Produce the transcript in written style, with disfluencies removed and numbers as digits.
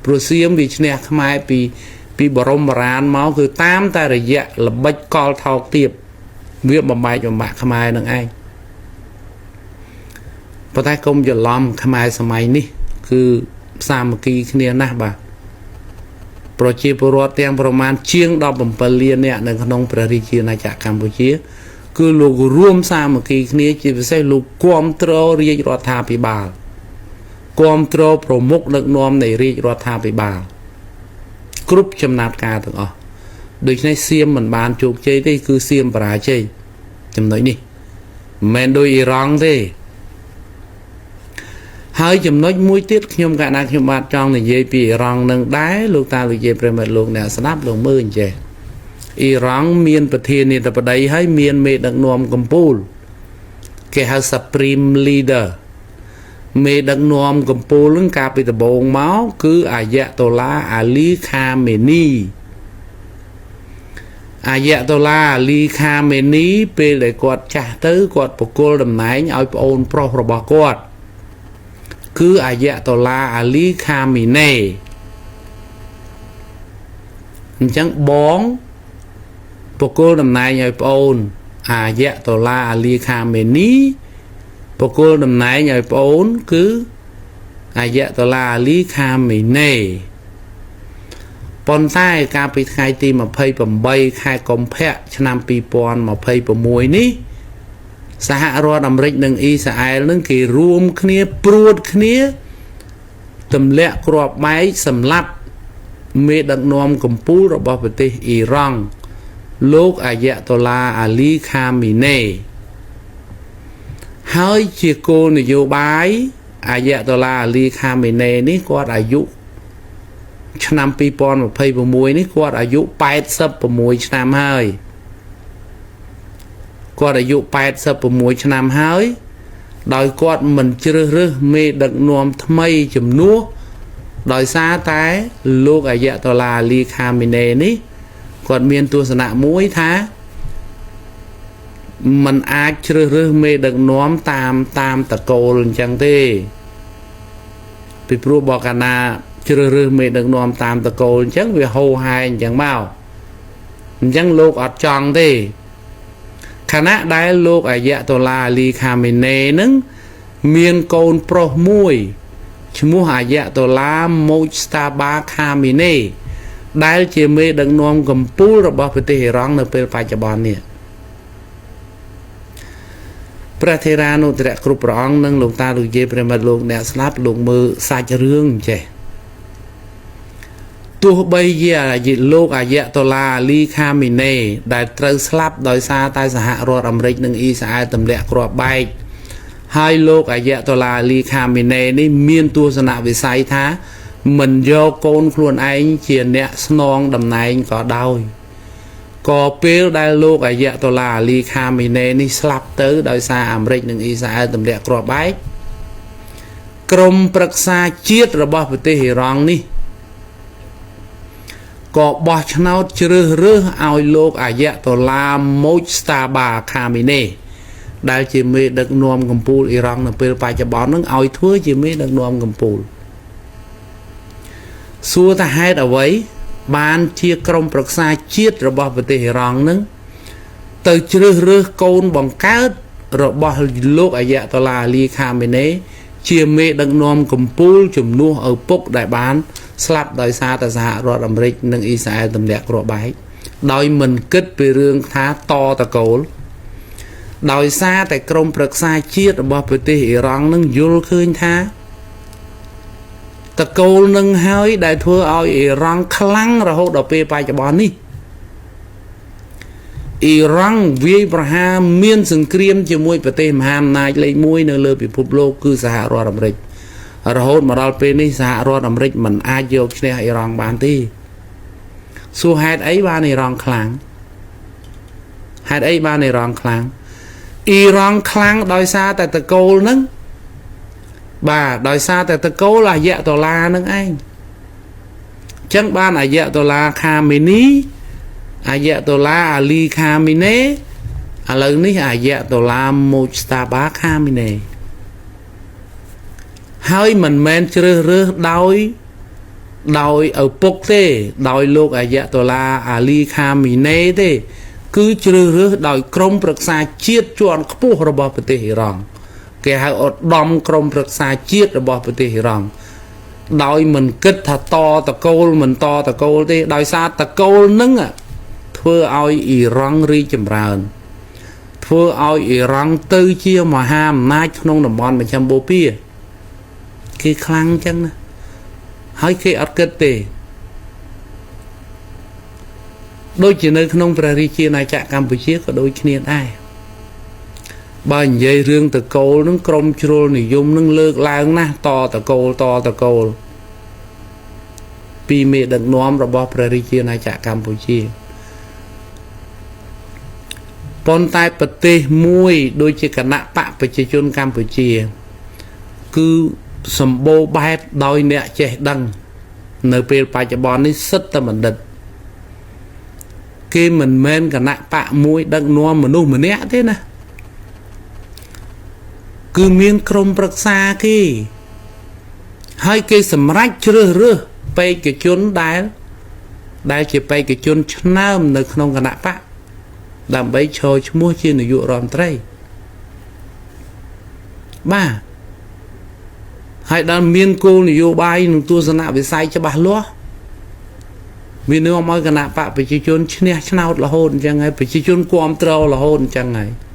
ព្រោះសៀមវាឈ្នះខ្មែរពីបរមបុរាណមកគឺតាមតែរយៈល្បិចកលថោកទាបវាបំបែកបំបាក់ខ្មែរនឹងឯងប៉ុន្តែកុំច្រឡំខ្មែរសម័យនេះ គឺសាមគ្គីគ្នាណាស់បាទប្រជាពលរដ្ឋទាំងប្រមាណជាង17លាននាក់នៅក្នុងព្រះរាជាណាចក្រកម្ពុជា គឺលោករួមសាមគ្គីគ្នាជាពិសេសលោកគាំទ្ររាជរដ្ឋាភិបាលគាំទ្រប្រមុខដឹកនាំនៃរាជរដ្ឋាភិបាលគ្រប់ចំណាត់ការទាំងអស់ដូច្នេះសៀមមិនបានជោគជ័យទេគឺសៀមបរាជ័យចំណុចនេះមិនមែនដោយអ៊ីរ៉ង់ទេហើយចំណុចមួយទៀតខ្ញុំកណ្ដាលខ្ញុំបាទចង់និយាយពីអ៊ីរ៉ង់នឹងដែរលោកតាលោកយាយប្រិយមិត្តលោកអ្នកស្ដាប់លោកមើលអញ្ចេះអ៊ីរ៉ង់មានប្រធានាធិបតីហើយមានមេដឹកនាំកម្ពុជាគេហៅ Supreme Leader មេដឹកនាំកម្ពុជានឹងកាលពីដំបូងមកគឺអាយៈតូឡាអាលីខាមេនីអាយៈតូឡាអាលីខាមេនីពេលដែលគាត់ចាស់ទៅគាត់ប្រគល់តំណែងឲ្យប្អូនប្រុសរបស់គាត់គឺអាយៈតូឡាអាលីខាមីណេអញ្ចឹងបងប្រគល់តំណែងឲ្យប្អូនអាយៈតូឡាអាលីខាមេនីប្រគល់តំណែងឲ្យប្អូនគឺអាយៈតូឡាអាលីខាមីណេប៉ុន្តែកាលពីថ្ងៃទី28ខែកុម្ភៈឆ្នាំ2026នេះសហរដ្ឋអាមេរិកនិងអ៊ីស្រាអែលនឹងគេរួមគ្នាព្រួតគ្នាទម្លាក់គ្រាប់បែកសម្លាប់មេដឹកនាំកម្ពុជារបស់ប្រទេសអ៊ីរ៉ង់លោកអាយៈតូឡាអាលីខាមីណេហើយជាគោលនយោបាយអាយៈតូឡាអាលីខាមីណេនេះគាត់អាយុឆ្នាំ2026នេះគាត់អាយុ86ឆ្នាំហើយគាត់អាយុ86ឆ្នាំហើយដោយគាត់មិនជ្រើសរើសមេដឹកនាំថ្មីជំនួសដោយសារតែលោកអាយៈតូឡាលីខាមីណេនេះគាត់មានទស្សនៈមួយថាมันអាចជ្រើសរើសមេដឹកនាំតាមតាមតកូលអញ្ចឹងទេពីព្រោះបើកាលណាជ្រើសរើសមេដឹកនាំតាមតកូលអញ្ចឹងវាហោហែអញ្ចឹងមកអញ្ចឹងលោកអត់ចង់ទេខណៈដែលលោកអាយៈតូឡាអាលីខាមីណេនឹងមានកូនប្រុសមួយឈ្មោះអាយៈតូឡាម៉ូចស្តាបាខាមីណេដែលជាមេដឹកនាំកម្ពុជារបស់ប្រទេសអ៊ីរ៉ង់នៅពេលបច្ចុប្បន្ននេះព្រះថេរានុត្រៈគ្រប់ព្រះអង្គនិងលោកតាលោកយាយប្រិយមិត្តលោកអ្នកស្ដាប់លោកមើលសាច់រឿងចេះទោះបីជាលោកអាយៈតូឡាអាលីខាមីណេដែលត្រូវស្លាប់ដោយសារតែសហរដ្ឋអាមេរិកនិងអ៊ីស្រាអែលទម្លាក់គ្រាប់បែកហើយលោកអាយៈតូឡាអាលីខាមីណេនេះមានទស្សនវិស័យថាមិនយកកូនខ្លួនឯងជាអ្នកស្នងតំណែងក៏ដោយក៏ពេលដែលលោកអាយៈតូឡាអាលីខាមីណេនេះស្លាប់ទៅដោយសារអាមេរិកនិងអ៊ីស្រាអែលទម្លាក់គ្រាប់បែកក្រមប្រឹក្សាជាតិរបស់ប្រទេសអ៊ីរ៉ង់នេះក៏បោះឆ្នោតជ្រើសរើសឲ្យលោកអាយៈតូឡាម៉ូចស្តាបាខាមីណេដែលជាមេដឹកនាំកម្ពុជាអ៊ីរ៉ង់នៅពេលបច្ចុប្បន្ននឹងឲ្យធ្វើជាមេដឹកនាំកម្ពុជាសួរថាហេតុអ្វីបានជាក្រមប្រឹក្សាជាតិរបស់ប្រទេសអ៊ីរ៉ង់នឹងទៅជ្រើសរើសកូនបង្កើតរបស់លោកអាយៈតូឡាអាលីខាមីណេជាមេដឹកនាំកម្ពុជាជំនួសឪពុកដែលបានស្លាប់ដោយសារតែសហរដ្ឋអាមេរិកនិងអ៊ីស្រាអែលទម្លាក់គ្រាប់បែកដោយមិនគិតពីរឿងថាតតកូលដោយសារតែក្រមប្រឹក្សាជាតិរបស់ប្រទេសអ៊ីរ៉ង់នឹងយល់ឃើញថាតកូលនឹងហើយដែលធ្វើឲ្យអ៊ីរ៉ង់ខ្លាំងរហូតដល់ពេលបច្ចុប្បន្ននេះអ៊ីរ៉ង់វាយប្រហារមានសង្គ្រាមជាមួយប្រទេសមហាអំណាចលេខ1នៅលើពិភពលោកគឺសហរដ្ឋអាមេរិករហូតមកដល់ពេលនេះសហរដ្ឋអាមេរិកមិនអាចយកឈ្នះអ៊ីរ៉ង់បានទេសួរហេតុអីបានអ៊ីរ៉ង់ខ្លាំងហេតុអីបានអ៊ីរ៉ង់ខ្លាំងអ៊ីរ៉ង់ខ្លាំងដោយសារតែតកូលហ្នឹងបាទដោយសារតែតកូលអាយៈតូឡាហ្នឹងឯងអញ្ចឹងបានអាយៈតូឡាខាមីនីអាយៈតូឡាអាលីខាមីណេឥឡូវនេះអាយៈតូឡាម៉ូចស្តាបាខាមីណេហើយមិនមែនជ្រើសរើសដោយ ដោយឪពុកទេ ដោយលោកអាយៈតូឡាអាលីខាមីណេទេ គឺជ្រើសរើសដោយក្រុមប្រឹក្សាជាតិជាន់ខ្ពស់របស់ប្រទេសអ៊ីរ៉ង់គេហៅឧត្តមក្រុមប្រឹក្សាជាតិរបស់ប្រទេសអ៊ីរ៉ង់ដោយមិនគិតថាតតកូលមិនតតកូលទេដោយសារតកូលនឹងធ្វើឲ្យអ៊ីរ៉ង់រីកចម្រើន ធ្វើឲ្យអ៊ីរ៉ង់ទៅជាមហាអំណាចក្នុងតំបន់មជ្ឈិមបូព៌ាគេខ្លាំងចឹងណាហើយគេអត់គិតទេដូចជានៅក្នុងព្រះរាជាណាចក្រកម្ពុជាក៏ដូចគ្នាដែរបើនិយាយរឿងតកូលនឹងក្រមជ្រុលនិយមនឹងលើកឡើងណាស់តតកូលតតកូលពីមេដឹកនាំរបស់ព្រះរាជាណាចក្រកម្ពុជាប៉ុន្តែប្រទេសមួយដូចជាគណៈបកប្រជាជនកម្ពុជា គឺសម្បូរបែបដោយអ្នកចេះដឹង នៅពេលបច្ចុប្បន្ននេះសិតតែបណ្ឌិតគេមិនមែនគណៈបកមួយដឹកនាំមនុស្សម្នាក់ទេណាគឺមានក្រុមប្រឹក្សាគេហើយគេសម្រេចជ្រើសរើសបេក្ខជនដែលដែលជាបេក្ខជនឆ្នើមនៅក្នុងគណៈបកដើម្បីឈរឈ្មោះជានាយករដ្ឋមន្ត្រីបាទហើយដល់មានគោលនយោបាយនិងទស្សនវិស័យច្បាស់លាស់វានាំឲ្យគណៈបកប្រជាជនឈ្នះឆ្នោតរហូតអញ្ចឹងហើយប្រជាជនគ្រប់គ្រងរហូតអញ្ចឹងហើយ។